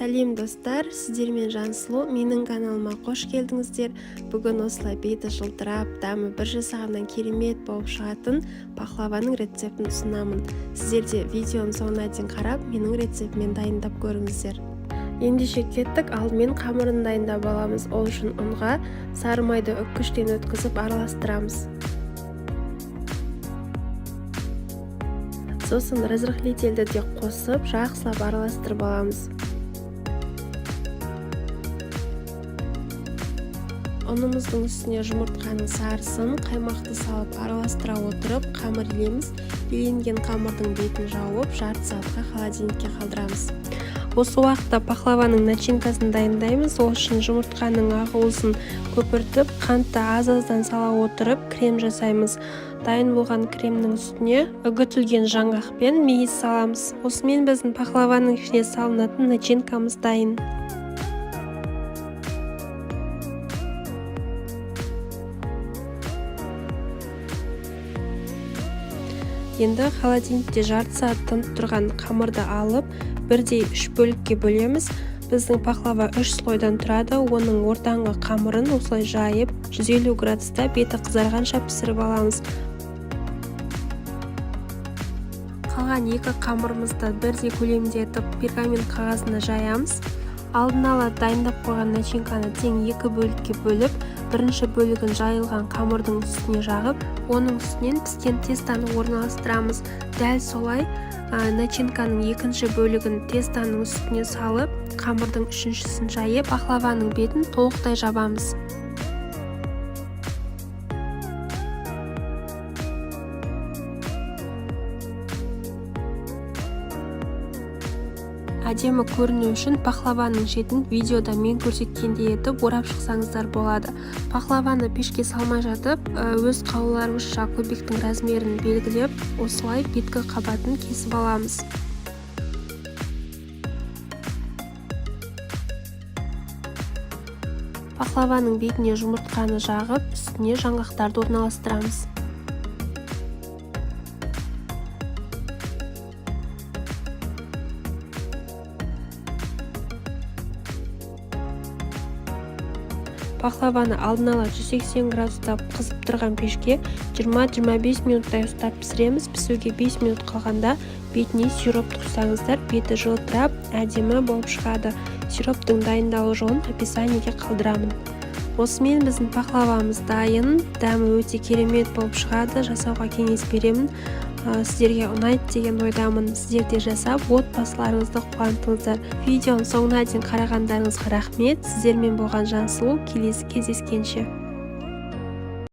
Сәлем, достар! Сіздермен Жансұлу. Менің каналыма қош келдіңіздер. Бүгін осылай беті жылтырап, дәмі бір жасағаннан керемет болып шығатын пахлаваның рецептін ұсынамын. Сіздер де видеоның соңына дейін қарап, менің рецептіммен дайындап көріңіздер. Ендеше кеттік. Алдымен қамырын дайындап аламыз. Ол үшін ұнға сары майды үккіштен өткізіп араластырамыз. Сосын разрыхлительді де қосып, жақсылап араластырып аламыз. Ұнымыздың үстіне жұмыртқаның сарысын, қаймақты салып, араластыра отырып қамыр илейміз. Иленген қамырдың бетін жауып, жарты сағатқа холодильникке қалдырамыз. Осы уақытта пахлаваның начинкасын дайындаймыз. Ол үшін жұмыртқаның ақуызын көпіртіп, қантты аз-аздан сала отырып крем жасаймыз. Дайын болған кремнің үстіне үгітілген жаңғақ пен мейіз саламыз. Осымен біздің пахлаваның ішіне салынатын начинкамыз дайын. Енді холодильникте жарты сағат тынып тұрған қамырды алып, бірдей үш бөлікке бөлеміз. Біздің пахлава үш слойдан тұрады. Оның ортаңғы қамырын осылай жайып, 150 градуста беті қызарғанша пісіріп аламыз. Қалған екі қамырымызды бірдей көлемде етіп пергамент қағазына жаямыз. Алдын ала дайындап қойған начинканы тең екі бөлікке бөліп, бірінші бөлігін жайылған қамырдың үстіне жағып, оның үстінен піскен тестаны орналастырамыз. Дәл солай начинканың екінші бөлігін тестаның үстіне салып, қамырдың үшіншісін жайып, пахлаваның бетін толықтай жабамыз. Әдемі көріну үшін пахлаваның шетін видеода мен көрсеткендей етіп орап шықсаңыздар болады. Пахлаваны пешке салмай жатып, өз қалауларыңызша кубиктің размерін белгілеп, осылай беткі қабатын кесіп аламыз. Пахлаваның бетіне жұмыртқаны жағып, үстіне жаңғақтарды орналастырамыз. Пахлаваны алдын ала 180 градуста қызып тұрған пешке 20-25 минуттай ұстап пісіреміз. Пісуге 5 минут қалғанда бетіне сироп құйсаңыздар, беті жылтырап, әдемі болып шығады. Сироптың дайындалу жолын описаниеге қалдырамын. Осымен біздің пахлавамыз дайын. Дәмі өте керемет болып шығады. Жасауға кеңес беремін. Сіздерге ұнайды деген ойдамын. Сіздер де жасап, отбасыларыңызды қуантыңыздар. Видеоның соңына дейін қарағандарыңызға рахмет. Сіздермен болған Жансұлу. Келесі кездескенше!